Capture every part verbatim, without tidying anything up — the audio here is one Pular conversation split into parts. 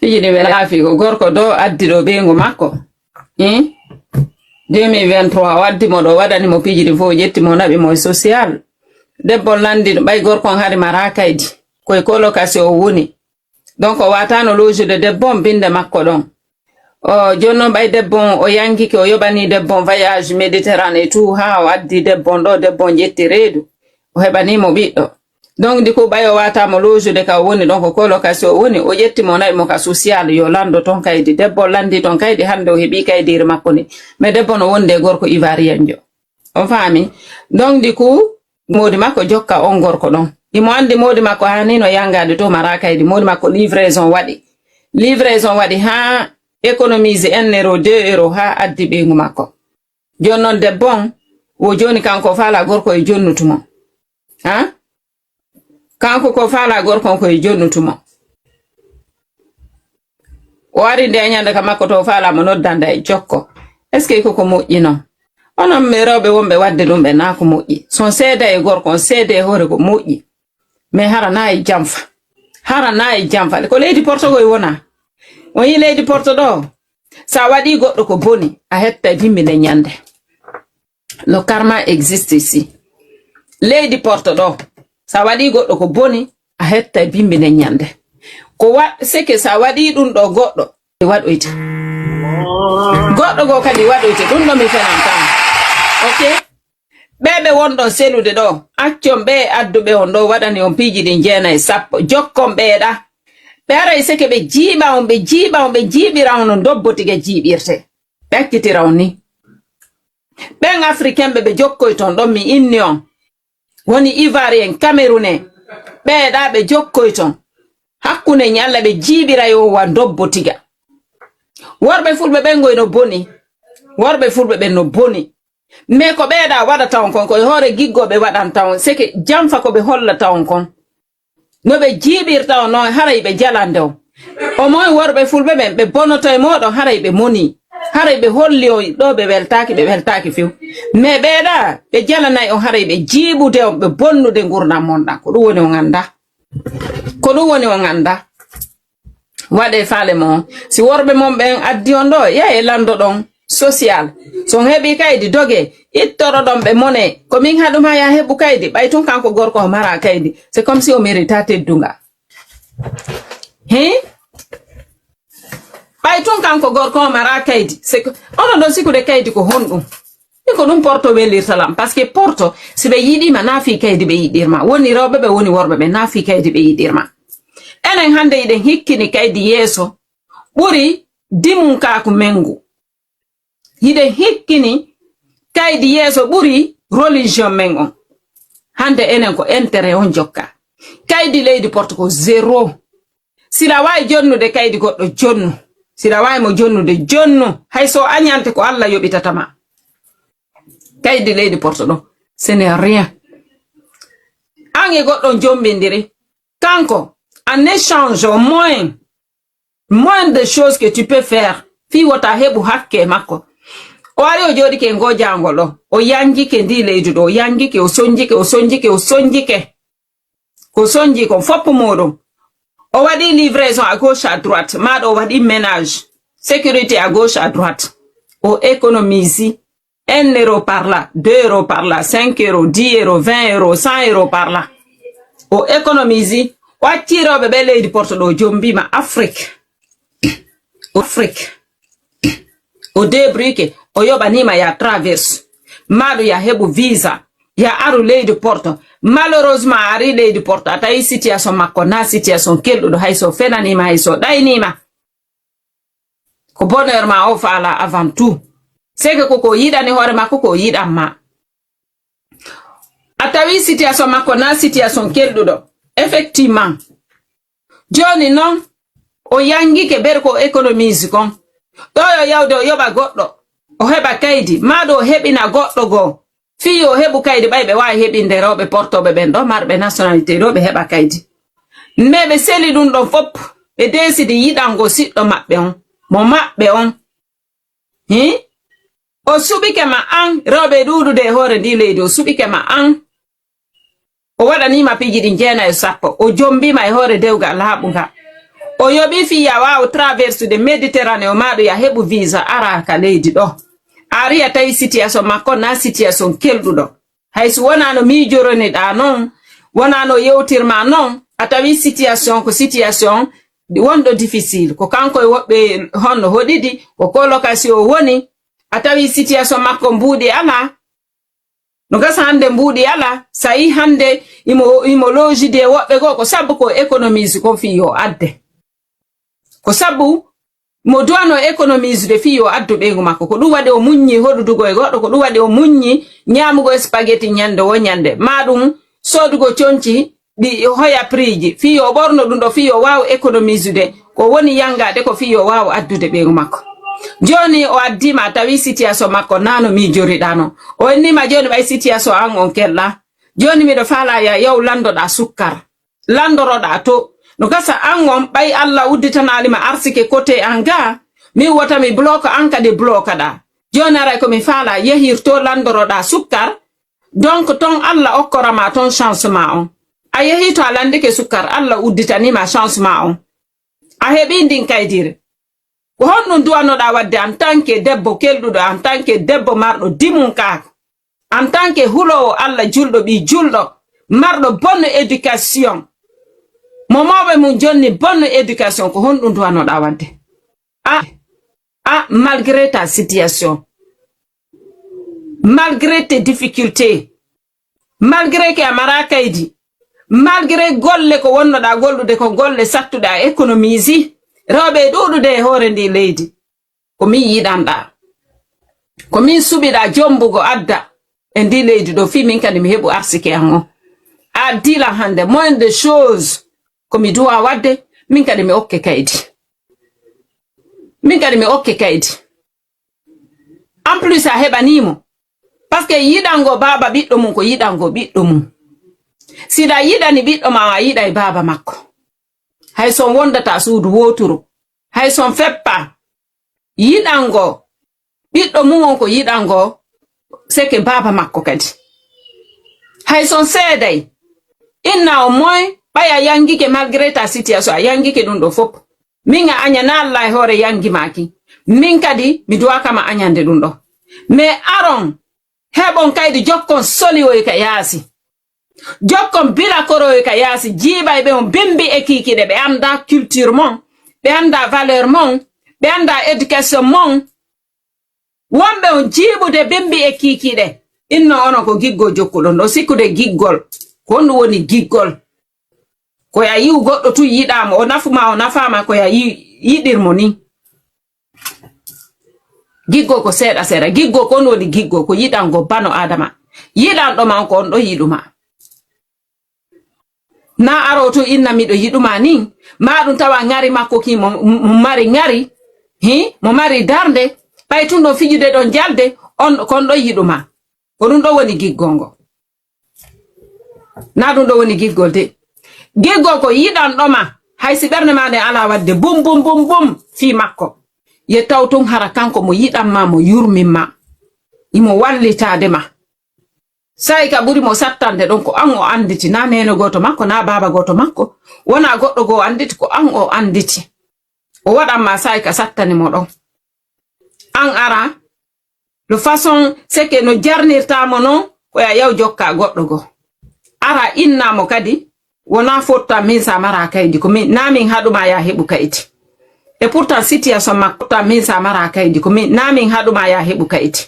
Piiji ɗin welaa fii ko gorko ɗoo addi ɗoo ɓeyngu makko. Hin? Deux mille vingt-trois, o addi mo ɗoo, waɗani mo piiji ɗin fof, o ƴetti mo, o naɓi mo e social. Debbo on lanndii ɗum, ɓay gorko on hari maraa kaydi. Ko e colocation o woni. Donc, o waataano loojude debbo on binnde makko ɗon. O, jooni non, ɓay debbo on, o yangike, o yoɓanii debbo on voyage Méditerranée et tout, haa o addi debbo on ɗoo, debbo on ƴetti reedu. O heɓanii mo ɓiɗɗo. Donc, du coup, ɓay o waataama loojude ka o woni ɗon, ko colocation o woni, o ƴetti mo, o naɓi mo ka social, yo lanndo ton kaydi. Debbo on lanndii ton kaydi, hannde o heɓii kaydiiri makko ndin. Mais debbo no wondi e gorko ivoirienjo. On faami? Donc, du coup, moodi makko jokka on gorko ɗon. Himo anndi moodi makko haa nii no yangaade to maraa kaydi. Moodi makko livraison waɗi. Livraison waɗi haa économiser un euro, deux euros, haa addi ɓeyngu makko. Jooni non debbo on, wo jooni kanko o faalaa gorko e jonnutu mo. Ha? Kanko ko faalaa gorko on ko e jonnutu mo. O ari nde ñande ka makko to o faalaa mo noddanda e jokko. Est-ce que ko ko moƴƴi non? Onon mi rewɓe wonɓe waɗde ɗum ɓe naa ko moƴƴi. So on seeda e gorko on, seeda e hoore ko moƴƴi. Mais hara naa e janfa. Hara naa e janfa. Ko leydi Porto koy wona. On yi leydi Porto ɗo. Sa waɗi goɗɗo ko boni, a hetta e bimbi nden ñande. Le karma existe ici. Leydi Porto ɗo, sa waɗi goɗɗo ko boni, a hetta e bimbi nden ñande. Ko wa-, seke sa waɗi ɗum ɗo goɗɗo, e waɗoyte. Goɗɗo goo kadi waɗoyte, ɗum ɗo mi fenan kan. Ok? Ɓee ɓe wonɗon selude ɗo, accon ɓee adduɓe on ɗo waɗani on piiji ɗin jeenay, sappo. Jokkon ɓee ɗa. Ɓe aray seke ɓe jiiɓa on, ɓe jiiɓa on, ɓe jiiɓira on no dobbo tiga jiiɓirte. Ɓe accitira on ni. Ɓen Africain ɓe ɓe jokkoy ton ɗon mi inni on. Woni Ivoirien, Camerounais. Ɓee ɗa ɓe jokkoy ton. Hakkunde ñalla ɓe jiiɓira yo wa dobbo tiga. Worɓe fulɓe ɓen goy no boni. Worɓe fulɓe ɓen no boni. Mais ko ɓee ɗa waɗata on kon, ko e hoore giggoo ɓe waɗanta on. Seke janfa ko ɓe hollata on kon. No ɓe jiiɓirta on non, haray ɓe jalande on. O moy worɓe fulɓe ɓen, ɓe bonoto e mooɗon, haray ɓe moni. Haray ɓe holli on ɗo ɓe weltaaki, ɓe weltaaki few. Mais ɓee ɗa, ɓe jalanay on, haray ɓe jiiɓude on, ɓe bonnude ngurndan mon ɗan. Ko ɗum woni on annda. Ko ɗum woni on annda. Waɗee faale mon. Si worɓe mon ɓen addi on ɗo, yahe lanndo ɗon social. So on heɓii kaydi, dogee, ittoro ɗon ɓe mone. Ko min haɗu ma yaa heɓu kaydi, ɓay tun kanko gorko o maraa kaydi. C'est comme si o mérita teddunga. Hein? Ɓay tun kanko gorko o maraa kaydi. C'est que, onon ɗon sikude kaydi ko honɗum? Min ko ɗum Porto welirta lan. Parce que Porto, si ɓe yiɗii ma, naa fii kaydi ɓe yiɗir ma. Woni rewɓe ɓe, woni worɓe ɓe, naa fii kaydi ɓe yiɗir ma. Enen hannde hiɗen hikkini kaydi yeeso ɓuri dimunkaaku men ngu. Hiɗen hikkini kaydi yeeso ɓuri religion men on. Hannde enen ko intérêt on jokka. Kaydi leydi Porto ko zéro. Siɗa waawi jonnude kaydi goɗɗo, jonnu. Siɗa waawi mo jonnude, jonnu. Hay so a ñante ko Alla yoɓitata ma. Kaydi leydi Porto ɗo, ce n'est rien. An e goɗɗo on jombindiri. Kanko, en échange, au moins, moins de choses que tu peux faire, fii wota heɓu hakke makko. O ari o jooɗike e ngoo jaangol ɗo. O yangike ndii leydi ɗo. O yangike, o sonjike, o sonjike, o sonjike. Ko sonji kon fof muuɗum. O waɗi livraison à gauche, à droite. Maa ɗo o waɗi ménage, sécurité à gauche, à droite. O économise un euro par là, deux euros par là, cinq euros, dix euros, vingt euros, cent euros par là. O économise. O acci rewɓe ɓe leydi Porto ɗo, jombiima Afrique. Afrique. O débrouille, o yoɓaniima ya traverse. Maa ɗo ya heɓu visa. Ya aru leydi Porto. Malheureusement, a ari leydi Porto, a tawi situation makko, na situation kelɗuɗo, hay so fenaniima, hay so ɗayniima. Ko bonheur ma o faala avant tout. C'est que ko ko yiɗani hoore makko, ko yiɗan ma. A tawi situation makko na situation kelɗuɗo. Effectivement. Jooni non, o yangike ber ko économise kon. Ɗo yo yawde o yoɓa goɗɗo. O heɓa kaydi. Maa ɗo o heɓina goɗɗo goo. Fii yo heɓu kaydi ɓay ɓe waawi heɓinde rewɓe portooɓe ɓen ɗo, marɓe nationalité ɗo, ɓe heɓa kaydi. Mais ɓe seli ɗum ɗon fof, ɓe deesidi yiɗango siɗɗo maɓɓe on, mo maɓɓe on. Hii? O suɓike ma an, rewɓe e ɗuuɗude e hoore ndii leydi, o suɓike ma an. O waɗanii ma piiji ɗin jeenayo sappo, o jombii ma e hoore dewgal laaɓungal. O yoɓii fii yo a waawu traversude Méditerranée o maa ɗo yo a heɓu visa araa ka leydi ɗoo. A arii a tawi situation makko naa situation kelɗuɗo. Hay si wonaa no miijoroniɗaa non, wonaa no yewtirmaa non, a tawi situation ko situation wonɗo difficile. Ko kanko e woɓɓe honno hoɗidi, ko colocation o woni, a tawi situation makko mbuuɗi alaa. No gasa hannde mbuuɗi alaa, so a yii hannde imo, imo loojidi e woɓɓe goo, ko sabu ko économie kon fii yo adde. Ko sabu mo duwano économie de fii yo addu ɓeyngu makko. Ko ɗum waɗi o muññi hoɗudugo e goɗɗo, ko ɗum waɗi o muññi ñaamugo spaghetti ñande wo ñande. Maa ɗum soodugo conci ɗi hoya prix ji. Fii yo ɓorno ɗum ɗo, fii yo waaw économie de. Ko woni yangaade ko fii yo waaw addude ɓeyngu makko. Jooni o addiima a tawi situation makko naa no miijoriɗaa non. O inniima jooni ɓay situation an on kelɗaa. Jooni miɗo faalaa ya yaw landoɗaa sukkar. Landoroɗaa to. No gasa an on ɓay Alla udditanaali ma arsike kote an gaa, min wota mi bloka an kadi blokaɗaa. Jooni aray ko mi faalaa yehir to landoroɗaa sukkar, donc ton Alla okkora ma ton chance ma on. A yehi to a landike sukkar, Alla udditanii ma chance ma on. A heɓii ndin kaydire. Ko honɗum duwanoɗaa waɗde en tant que debbo kelɗuɗo, en tant que debbo marɗo dimunkaaku, en tant que huloowo Alla, julɗo, ɓii julɗo, marɗo bonne éducation? Mo mawɓe mum jonni bonne éducation, ko honɗum duwanoɗaa waɗde? Ah, ah, malgré ta situation, malgré tes difficultés, malgré que a maraa kaydi, malgré golle ko wonnoɗaa gollude ko golle sattuɗe a économise, rewɓe e ɗuuɗude e hoore ndi leydi. Ko min yiɗanɗaa. Ko min suɓiɗaa jombugo adda e ndi leydi ɗo fii min kadi mi heɓu arsike an on. A addiila hannde, moindre des choses ko mi duwaa waɗde, min kadi mi okke kaydi. Min kadi mi okke kaydi. En plus, a heɓanii mo. Parce que yiɗango baaba ɓiɗɗo mum ko yiɗango ɓiɗɗo mum. Si ɗa yiɗani ɓiɗɗo ma, a yiɗay baaba makko. Hay so on wondata suudu wooturu, hay so on feppa, yiɗango ɓiɗɗo mum on ko yiɗango seke baaba makko kadi. Hay so on seeday, inna on moy, ɓay a yangike malgré ta situation, a yangike ɗum ɗo fof. Min a añana Alla e hoore yangi maaki. Min kadi mi duwaaka ma añande ɗum ɗo. Mais aron, heɓon kaydi jokkon soliwoy ka yaasi. Jokkon bila koroy ka yaasi, jiiɓay ɓe on bimbi e kiikiɗe, ɓe anndaa culture mon, ɓe anndaa valeur mon, ɓe anndaa éducation mon. Wonɓe on jiiɓude bimbi e kiikiɗe, inno onon ko giggol jokkuɗon ɗo, sikkude giggol. Ko honɗum woni giggol? Ko ya yi'u goɗɗo tun yiɗaa mo, o nafu ma, o nafaa ma, ko ya yi-, yiɗir mo ni. Giggol ko seeɗa seeɗa. Giggol ko honɗum woni giggol? Ko yiɗango bano Adama. Yiɗanɗo ma on ko on ɗo yiɗu ma. Na aro to inna miɗo yiɗu ma ni, ma ɗum tawa ŋari makko ki mo, mo mari ŋari, hi, mo mari darnde, ɓay tun ɗon fijude ɗon jalde, on, kon ɗon yiɗu ma. Ko ɗum ɗo woni giggol ngo. Na ɗum ɗo woni giggol de. Giggol ko yiɗanɗo ma, hay si ɓernde ma nde alaa waɗde bum, bum, bum, bum, fii makko. Ye taw tun hara kanko mo yiɗan ma, mo yurmin ma. Imo wallitaade ma. Saa'i ka ɓuri mo sattande ɗon ko an o annditi, naa neene gooto makko, naa baaba gooto makko, wonaa goɗɗo goo annditi, ko an o annditi. O waɗan ma saa'i ka sattani mo ɗon. An ara, de façon, c'est que no jarnirtaa mo non, ko ya yaw jokkaa goɗɗo goo. Ara inna mo kadi, wonaa fottan min sa maraa kaydi, ko min, naa min haɗu ma ya heɓu kaydi. Et pourtant situation makko, tan min sa maraa kaydi, ko min, naa min haɗu ma ya heɓu kaydi.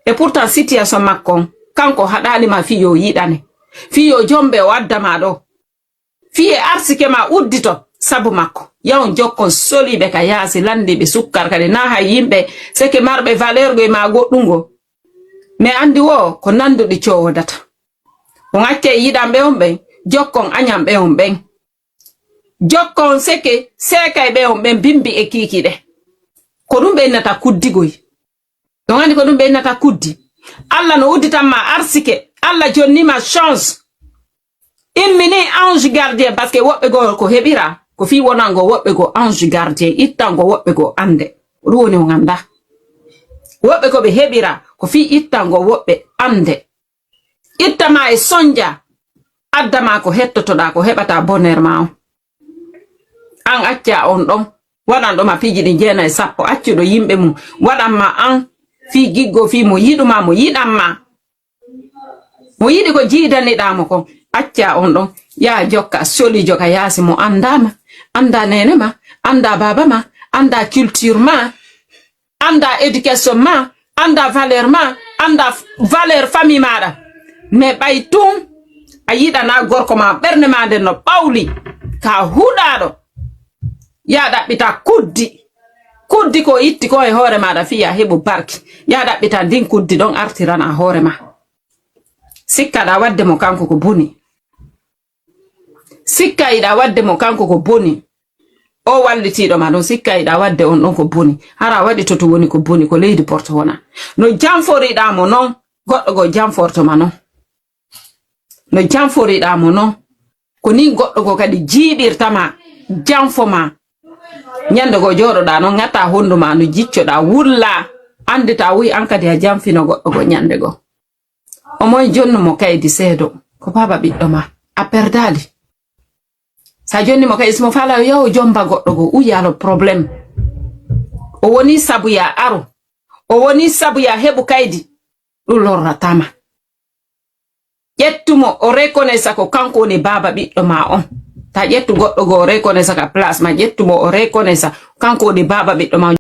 Et pourtant situation makko on, kanko haɗaali ma fii yo yiɗane. Fii yo jombe o adda ma ɗo. Fii e arsike ma uddito sabu makko. Yawon jokkon soliɓe ka yaasi, landiɓe sukkar kadi, naa hay yimɓe seke marɓe valeur go e ma goɗɗungo. Mais anndi wo ko nanduɗi coowodata. On accay yiɗanɓe on ɓen, jokkon añanɓe on ɓen. Jokkon seke, seekay ɓe on ɓen bimbi e kiikiɗe. Ko ɗum ɓe innata kuddigoy. On anndi ko ɗum ɓe innata kuddi. Alla no udditan ma arsike, Alla jonni ma chance. Immini ange gardien, parce que woɓɓe goo ko heɓira, ko fii wonango woɓɓe goo ange gardien, ittango woɓɓe goo annde. Ko ɗum woni on annda. Woɓɓe ko ɓe heɓira, ko fii ittango woɓɓe annde. Itta ma e sonja, adda ma ko hettotoɗaa, ko heɓata bonheur ma on. an accaa on ɗon. Waɗanɗo ma piiji ɗi jeenay sappo, accuɗo yimɓe mum, waɗan ma an fii giggoo, fii mo yiɗu ma, mo yiɗan ma. Mo yiɗi ko jiidaniɗaa mo kon, accaa on ɗon. Yaa jokka, soli joka yaasi mo anndaa ma, anndaa neene ma, anndaa baaba ma, anndaa culture ma, anndaa éducation ma, anndaa valeur ma, anndaa f-, valeur famille maaɗa. Mais ɓay tun, a yiɗanaa gorko ma, ɓernde ma nden no ɓawli, ka huɗaaɗo. Yaa ɗaɓɓita kuddi. Kuddi ko itti ko e hoore maaɗa fii yaa heɓu barki. Yaa ɗaɓɓita ndin kuddi ɗon artirana hoore ma. Sikkaɗaa wadde mo kanko ko boni. Sikkayiɗaa wadde mo kanko ko boni. O wallitiiɗo ma ɗon, sikkayiɗaa wadde on ɗon ko boni. Hara waɗi to to woni ko boni, ko leydi Porto wona. No janforiɗaa mo non, goɗɗo goo janforto ma non. No janforiɗaa mo non, ko nin goɗɗo goo kadi jiiɓirta ma, janfo ma. Ñande goo jooɗoɗaa non, ŋataa hondu ma no jiccoɗaa, wullaa, anditaa wuy an kadi a janfino goɗɗo goo ñande goo. O moy jonnu mo kaydi seedo, ko baaba ɓiɗɗo ma, a perdaali. Sa jonni mo kaydi, si mo faalaa yo yahu jomba goɗɗo goo, u yaalo problème. O woni sabu yaa aro, o woni sabu yaa heɓu kaydi, ɗum lorrataa ma. Ƴettu mo, o reconnaissa ko kanko woni baaba ɓiɗɗo ma on. Ta ƴettu goɗɗo goo, o reconnaissa ka place ma, ƴettu mo, o reconnaissa kanko woni baaba ɓiɗɗo ma on.